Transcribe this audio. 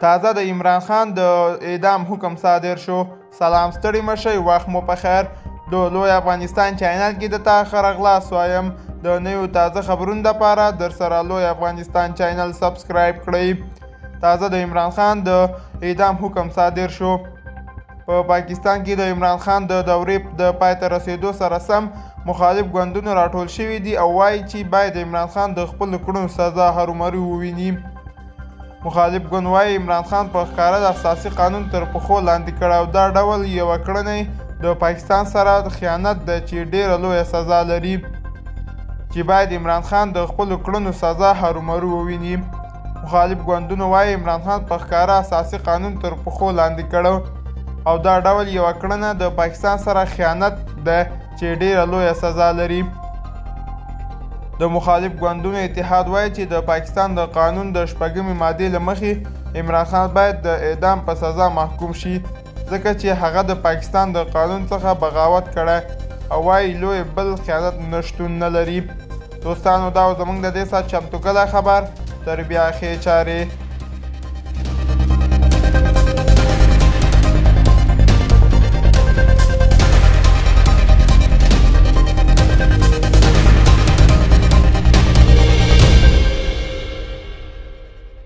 تازه د عمران خان د اعدام حکم صادر شو. سلام، ستړي مشئ، وخت مو په خیر. د لوی افغانستان چینل کې د تا ښه راغلاست وایم. د نویو تازه خبرونو لپاره در سره لوی افغانستان چینل سبسکرایب کړئ. تازه د عمران خان د اعدام حکم صادر شو. په پاکستان کې د عمران خان د دورې د پای ته رسېدو سره سم مخالف ګوندونو راټول شوي دي او وایي چې باید عمران خان د خپلو کړنو سزا هرومرو وویني. مخالف ګوند وایي عمران خان په ښکاره د اساسي قانون تر پښو لاندې کړ او دا ډول یوه کړنه د پاکستان سره خیانت ده چې ډېره لویه سزا لري، چې باید عمران خان د خپلو کړنو سزا هرومرو وویني. مخالف ګوندونو وایي عمران خان په ښکاره اساسي قانون تر پښو لاندې کړ او دا ډول یوه کړنه د پاکستان سره خیانت ده چې ډېره لویه سزا لري. د مخالف ګوندونو اتحاد وایي چې د پاکستان د قانون د شپږمې مادې له مخې عمران خان باید د اعدام په سزا محکوم شي، ځکه چې هغه د پاکستان د قانون څخه بغاوت کړی او وایي لوی بل خیانت نشتون نه لري. دوستانو، دا زموږ د دې ساعت چمتو کړی خبر. تر بیا ښې چارې.